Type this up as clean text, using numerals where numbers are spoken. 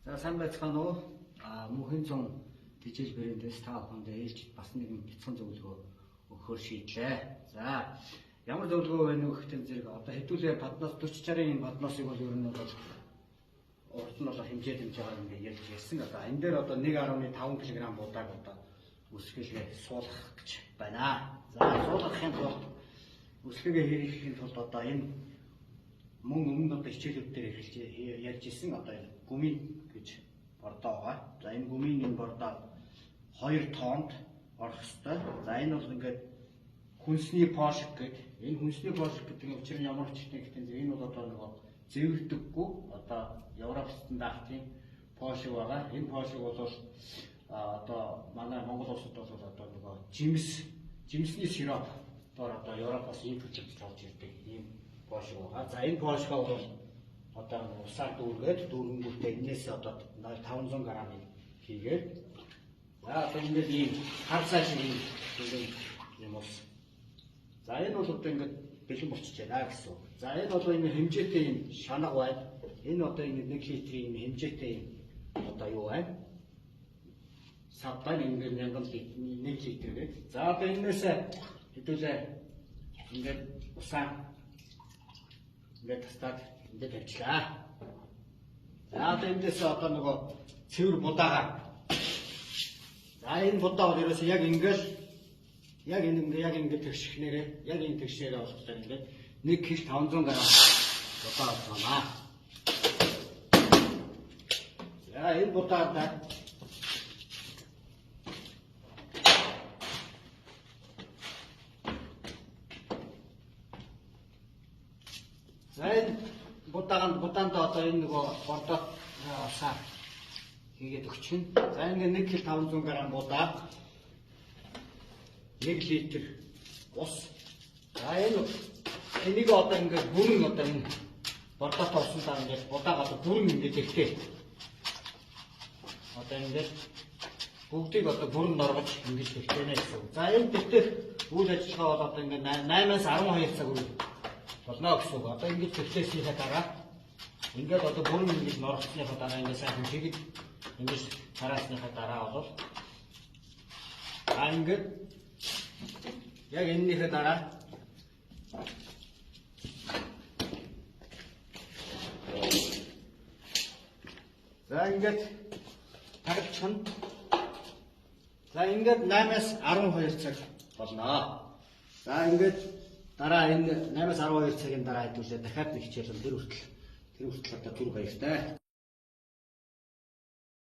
За сайн байцгаана уу? Мөнхийн зун дижил брэндээс та бүхэндээ ээлжид бас нэгэн бяцхан зөвлөгөө өгөхөөр шийдлээ. За ямар зөвлөгөө вэ гэхээр зэрэг одоо хэдүүлээ поднос 40 60-ын энэ подносыг бол ер нь бол урд нь бол хэмжээ хэмжээгээр ингээд ярьж ярьсан. Одоо энэ дээр одоо 1.5 кг будааг одоо үсгэлгээ суулгах гэж байна. За суулгахын тулд үсгэлгээ хийхин тулд одоо энэ мөн өмнө одоо хичээлүүд дээр эхэлж ярьж исэн одоо энэ гүмийн гэж бордоо байгаа. За энэ гүмийн энэ бордоо 2 тоонд орох ёстой. За энэ бол ингээд хүнсний поошиг гэдэг. Энэ хүнсний поошиг гэдэг нь учир нь ямар учиртай гэхээр энэ бол одоо нөгөө зэвэрдэггүй одоо Европ стандартын поошиг байгаа. Энэ поошиг бол одоо манай Монгол улсад бол одоо нөгөө жимсний сироп доор одоо Европоос импортлогдож орж ирдэг ийм поошиг байгаа. За энэ поошигоо бол одоо усаар дүүргээд дүүрэнгүүтээ энээс одоо 500 г-ыг хийгээд за одоо ингээд ийм хар цай шиг ийм ус. За энэ бол одоо ингээд бэлэн болчихж байна гэсэн үг. За энэ бол энэ хэмжээтэй ийм шанага байна. Энэ одоо энэ 1 литрийн ийм хэмжээтэй ийм одоо юу байна? Сав байна. Ингээд 1000 литр 1 литр гэдэг. За одоо энээс хэдүүлээ ингээд усаа ингээд тастаад ингээд тавьчлаа. За одоо эндээс одоо нөгөө цэвэр будаага. За энэ будаа бол ерөөсөө яг ингээд яг энэ ингээд яг ингээд тэгшихнээрээ яг энэ тэгшээрээ болохоор ингээд 1 кг 500 г будаа болгоно. За энэ будаа за энэ будаанд одоо энэ нөгөө бордоо усаа хийгээд өгчихнө. За ингээд 1 кг 500 г будаа 1 литр ус. За энийг одоо ингээд бүрэн одоо энэ бордоотой усандаа ингээд будааг одоо бүрэн ингээд ихтэй. Одоо ингээд бүгдийг одоо бүрэн норгож ингээд ихтэнэ гэсэн үг. За энэ бэлтгэх үйл ажиллагаа бол одоо ингээд 8-аас 12 цаг үйл болно гэсэн үг. Одоо ингээд бэлтээснийхээ дараа ингээд одоо бүрэн ингээд норгосныхаа дараа ингээд сайхан хийгээд ингээд тараасныхаа дараа бол ингээд яг энэнийхээ дараа за ингээд тагалчихна. За ингээд 8-аас 12 цаг болно. За ингээд дараа энэ 8-аас 12 цагийн дараа хэдүүлээ дахиад нэг хичээл тэр хүртэл одоо түр баяртай.